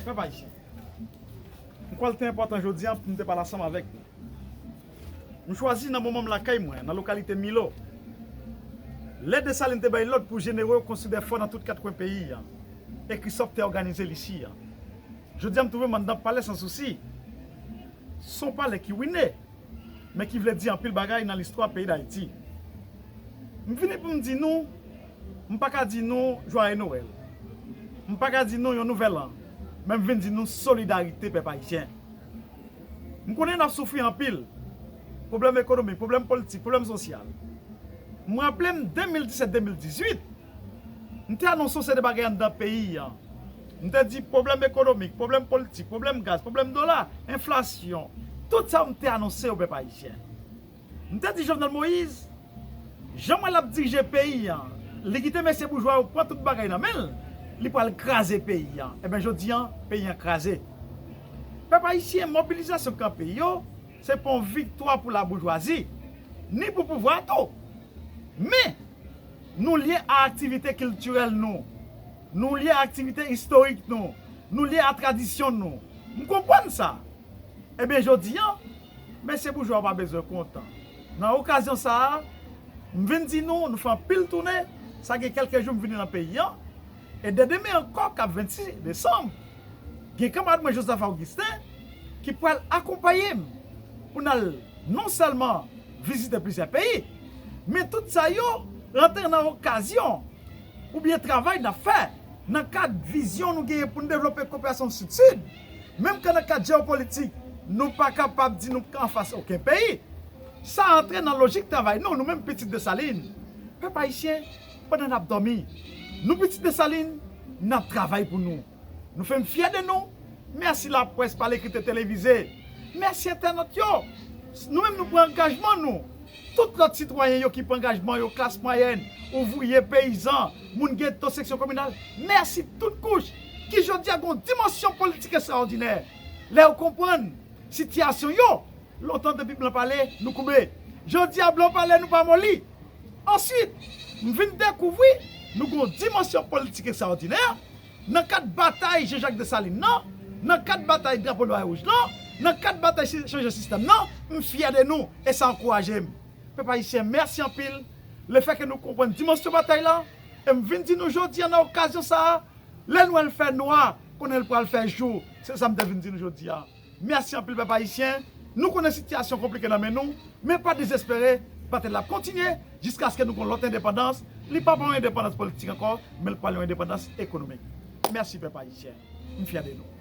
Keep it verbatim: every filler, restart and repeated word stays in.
Pèp ayisyen, m kwè l te enpòtan jodi a pou m te pale ansanm avèk nou. M chwazi nan moman m lakay mwen, nan lokalite Milo. Lè Desalin te bay lòd pou jenero yo konstwi de fò nan tout kat kwen peyi a, e Christophe te òganize l isi a. Jodi a, m twouve m anndan Palè Sansousi. Se yon palè ki wine, men ki vle di anpil bagay nan listwa peyi Dayiti. M vini pou m di nou, m pa ka di nou Joyeux Noël. M pa ka di nou yon nouvèl an, men m vin di nou solidarite pèp ayisyen. M konnen n ap soufri anpil. Pwoblèm ekonomik, pwoblèm politik, pwoblèm sosyal. M raple m de mil disèt, de mil dizuit, m te anonse yon seri de bagay anndan peyi a. M te di pwoblèm ekonomik, pwoblèm politik, pwoblèm gaz, pwoblèm dola, enflasyon. Tout sa m te anonse yo pèp ayisyen. M te di Jovenel Moïse, jan mwen l ap dirije peyi a, li kite mesye boujwa yo pran tout bagay nan men l, li pral kraze peyi a. Ebyen jodi a, peyi a kraze. Pèp ayisyen, mobilizasyon k kanpe yo, se pa yon viktwa pou laboujwazi, ni pou pouvwa a tou. Men, nou lye a aktivite kiltirèl nou, nou lye a aktivite istorik nou, nou lye a tradisyon nou. M konprann sa. Ebyen jodi a, mesye boujwa yo pa bezwen kontan. Nan okazyon sa a, m vin di nou, nou fè anpil tounen, sa gen kèlke jou m vini nan peyi a, e dè demen ankò k ap vennsis desanm, gen kanmarad mwen Joseph Augustin ki pral akonpaye m pou n al non sèlman vizite plizyè peyi, men tout sa yo rantre nan okazyon oubyen travay n ap fè nan kad vizyon nou genyen pou n devlope koperasyon Sid-Sid, menm ke nan kad jewopolitik, nou pa kapab di nou anfas okenn peyi. Sa antre nan lojik travay nou, nou menm pitit Desalin. Pèp ayisyen, pandan n ap dòmi, nou pitit Desalin, n ap travay pou nou. Nou fè m fyè de nou. Mèsi laprès, pa lekriti, televize. Mèsi entènot yo. Nou menm nou pran angajman nou. Tout lòt sitwayen yo ki pran angajman yo, klas mwayèn, ouvriye, peyizan, moun geto, seksyon kominal. Mèsi tout kouch ki jodi a gen yon dimansyon politik estrawòdinè. Lè yo konprann sitiyasyon yo, lontan depi blan pale, nou koube. Jodi a blan pale, nou pa moli. Answit, m vin dekouvri nou gen yon dimansyon politik estrawòdinè nan kad batay Jean Jacques Dessalines nan, nan kad batay drapo nwa e wouj lan, nan kad batay si- chanje sistèm nan, m fyè de nou e sa ankouraje m. Pèp ayisyen, mèsi anpil. Lefètke nou konprann dimansyon batay la, e m vin di nou jodi a nan okazyon sa a, lè nwèl fè nwa, konnen l pral fè jou. Se sa m te vin di nou jodi a. Mèsi anpil pèp ayisyen. Nou konnen sitiyasyon konplike nan men nou, men pa dezespere, batay la ap kontinye jiskaske nou gen yon lòt endepandans. Li p ap yon endepandans politik ankò, men l pral yon endepandans ekonomik. Mèsi pèp ayisyen. M fyè de nou.